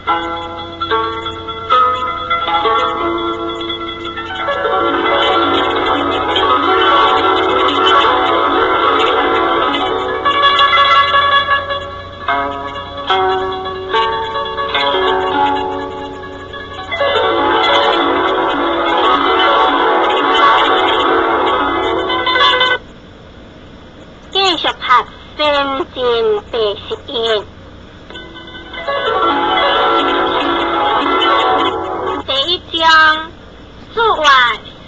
繼續讀先進第11。第一章，主話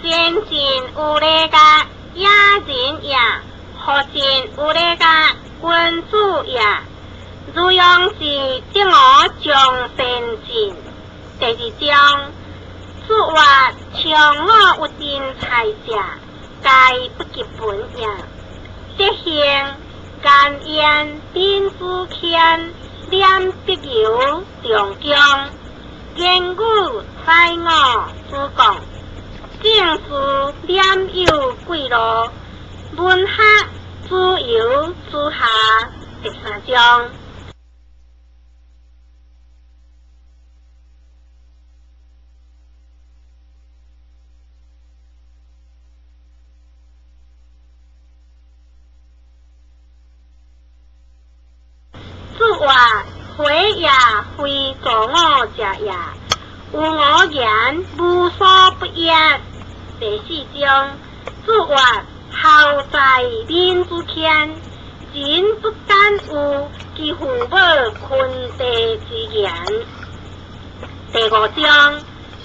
先進有禮甲野人也，何進有禮甲君子也。如樣是得我將先進。第二章，主話長我有真才者，皆不及本也。德行甘言秉子謙，念必由長江，言語宰我主講，政事念有貴路，文學自由之下。第三章。主話火也非助我者也，有我言無所不言。第四章，主話孝在民之謙，人不敢有其父母坤地之言。第五章，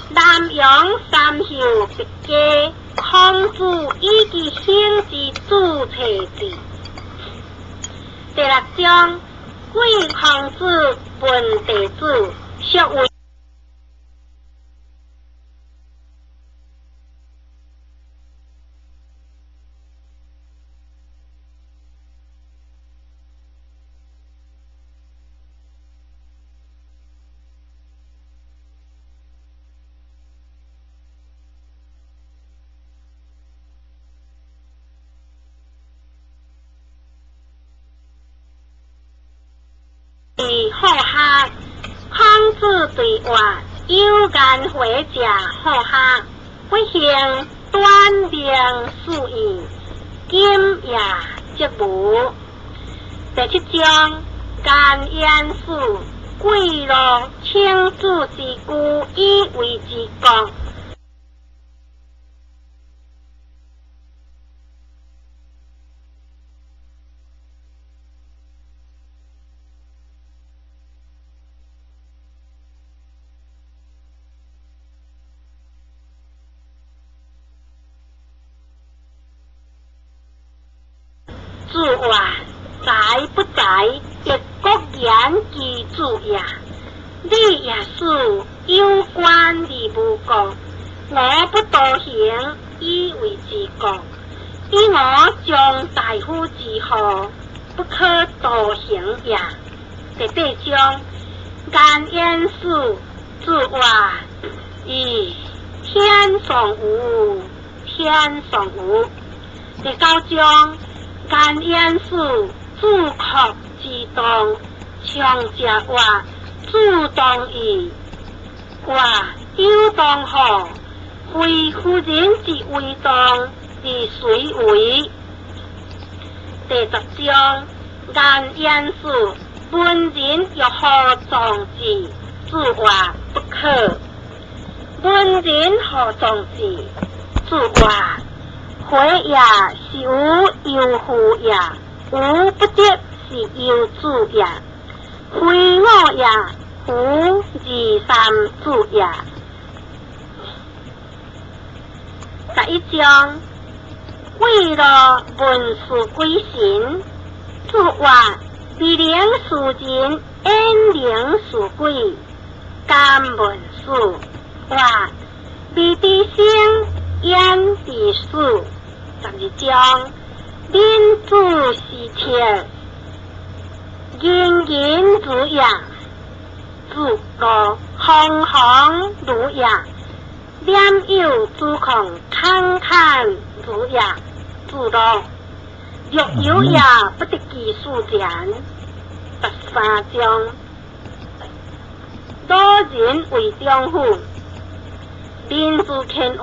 南陽三秀別家，孔子以其兄之子齊之。第六章，貴孔子問弟子，俗為。好學，孔子對話有顏回者好學，不幸短命死矣，今也則無。第七章，顏焉死，貴樂請子之居以為之國。子曰：在不在，亦國言其子也。你也是有關而無國，我不多行，以為之國。以我將大夫之後，不可多行也。第八章，顏焉死，子曰：以天上無，天上無。第九章，顏焉死，子擴之動，長者曰：子當矣。曰：有當何？非夫人之為當，而誰為？第十章，顏焉死，文人欲何壯志？子曰：不可。文人何壯志？子曰：火也是有憂夫也，無不得是憂子也。非我也，夫二三子也。十一章，貴樂問事鬼神，子曰：未能事人，焉能事鬼？敢問事。曰：未知生，焉知死？十二章，閔子是切，仁人如也。子路行行如也。念有子孔，堪堪如也。子路若有也，不得其事然。十三章，老人為丈夫。民自乾曰：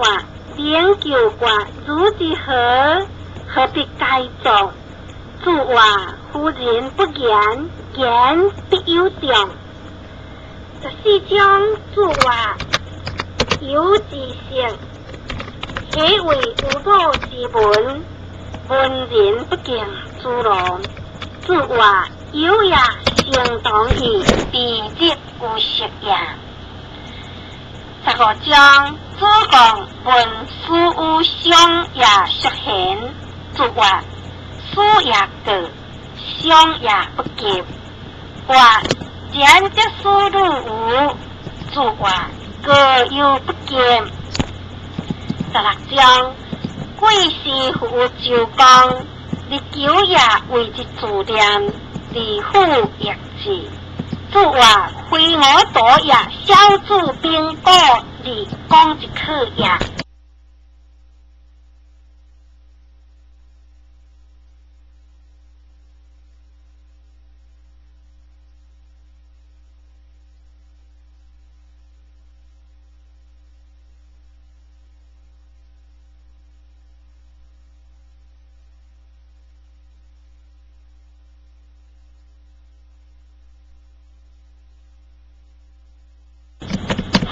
能求決如之何？何必改作？子曰：夫人不言，言必有重。14章子曰：有之色，何為有母之文？文人不敬子路。子曰：有也，成同矣，彼日有食也。15章子贡问师于商也淑贤。子曰：师也过，商也不及。曰：然则师如无。子曰：过犹不及。16章贵师父周公，日求也为之自念，而复抑之。子曰：非我惰也，小子兵鼓而讲一课也。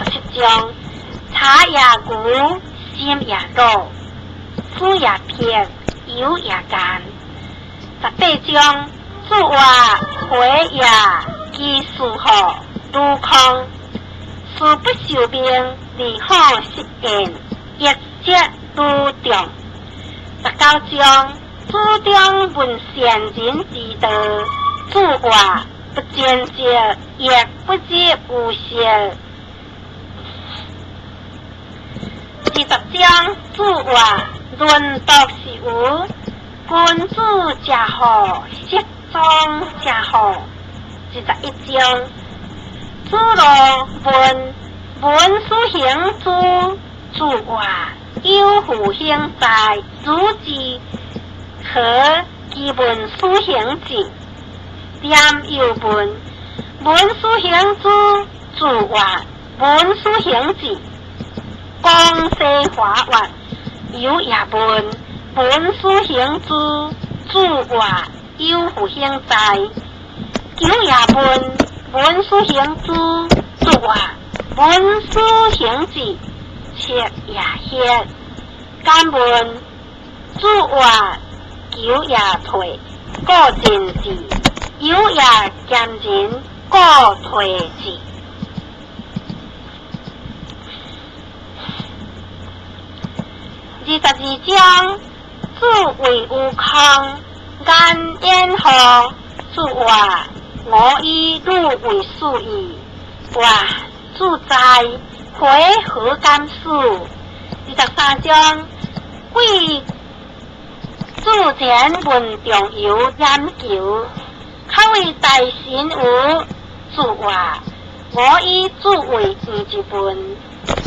17章茶也牛，心也鲁，思也偏，油也干。18章子曰：回也，其事乎？如空。事不受命，而好失言，亦则如众。19章子张问善人之道。子曰：不见者，亦不知有色。20章子曰：论道是无，君子者好，失忠者好。21章子路问闻斯行诸？子曰：有复行哉？如之何？其闻斯行止。念又问闻斯行诸？子曰：闻斯行止。公西华曰：有也问闻斯行诸？子曰：有复行哉？久也问闻斯行诸？子曰：闻斯行止。赤也歇。敢问？子曰：求也退，故进之；有也兼人，故退之。22章子谓于康，安焉乎？子曰：我以汝为师矣。曰：子哉，回何敢死？23章贵子前问仲由研究，可谓大神无？子曰：我以子为毋之问，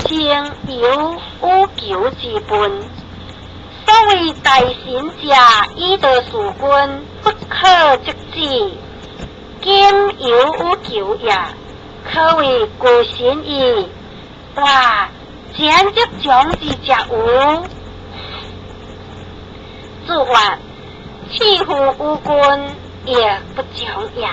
先有欲求之问。所谓大神者，以道事君，不可则止。今犹有求也，可谓孤神矣。哇！简则将之者无？子曰：弃乎于君，亦不将也。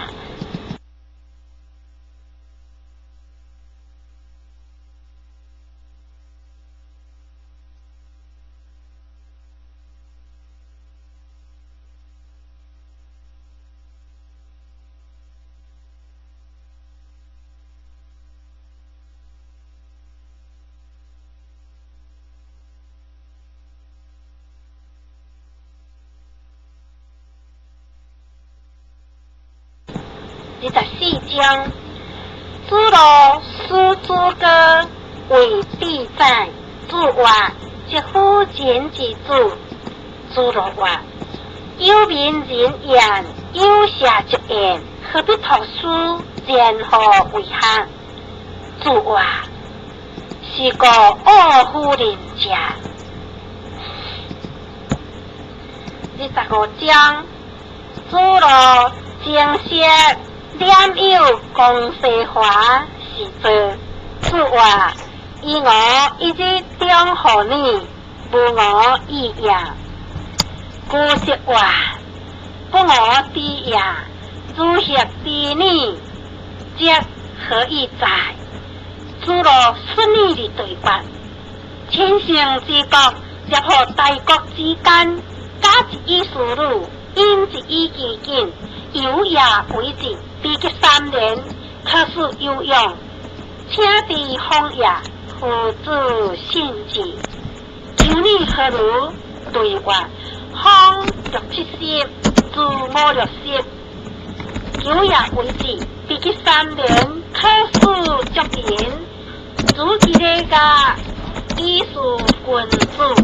24章，子路使子歌为必宰。子曰：疾夫人之子。子路曰：有民人言，有社则言，何必托书？然何为学？子曰：是故恶夫人者。25章，子路精色。念有公西华是之做。主話，以我一日中予你，無我意也。古實話，不我知也。如何知你？則何以在？諸羅順利的對決，千乘之國，接合大國之間，假一以事女，因一以其境，有也為之，比及三年，可使有用。請佇荒野，夫子信之。求你何如？對話，方六七十，至五六十，有也為之，比及三年，可使足人。主其禮家，以事君子。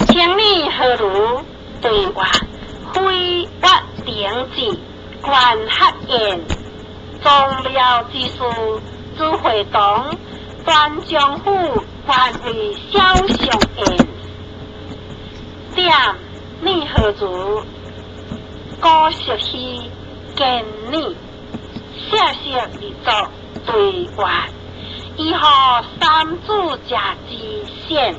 請你何如？對話，非月靈智，觀學言，宗廟之事，朱會堂，段將府，官為小相言。點你何如？古實虛，見你，謝謝而作對話，以何三子者之善？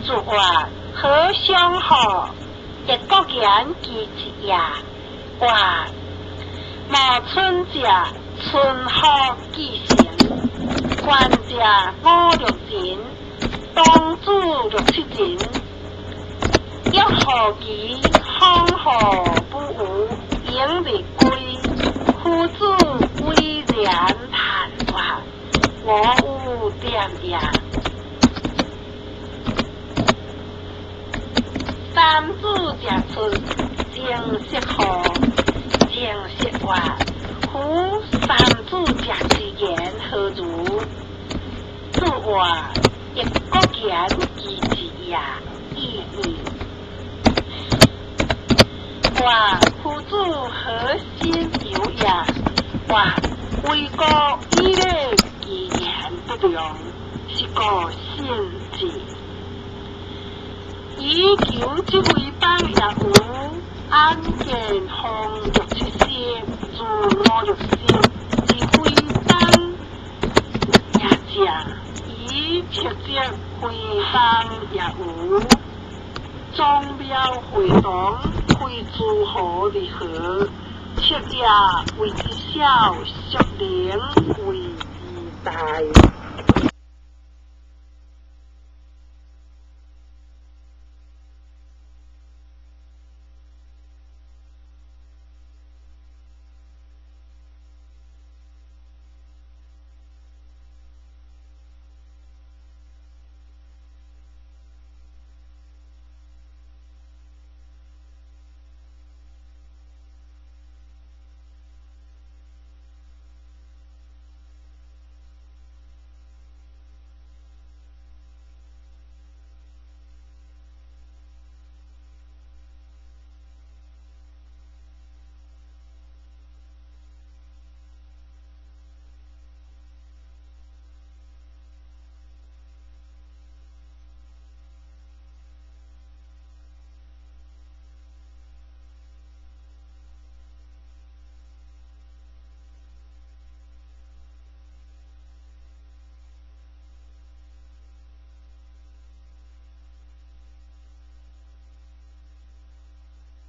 主話何相好？一國言其一也。話無春者，春好既成；官者五六人，當主六七人。欲何其風雨不無，永日歸。夫子威然談話，我有點也。三子者出，正色何？正色話，夫三子者之言何如？子話，一國言其一也，已矣。話夫子何心有也？話為國以禮，其言不良，是故信之。以求這位邦也有，安建方六七十，至五六十，之非邦也者，以斥責非邦也有。宗廟會堂非諸侯而何？斥也為之小，孰能為之大？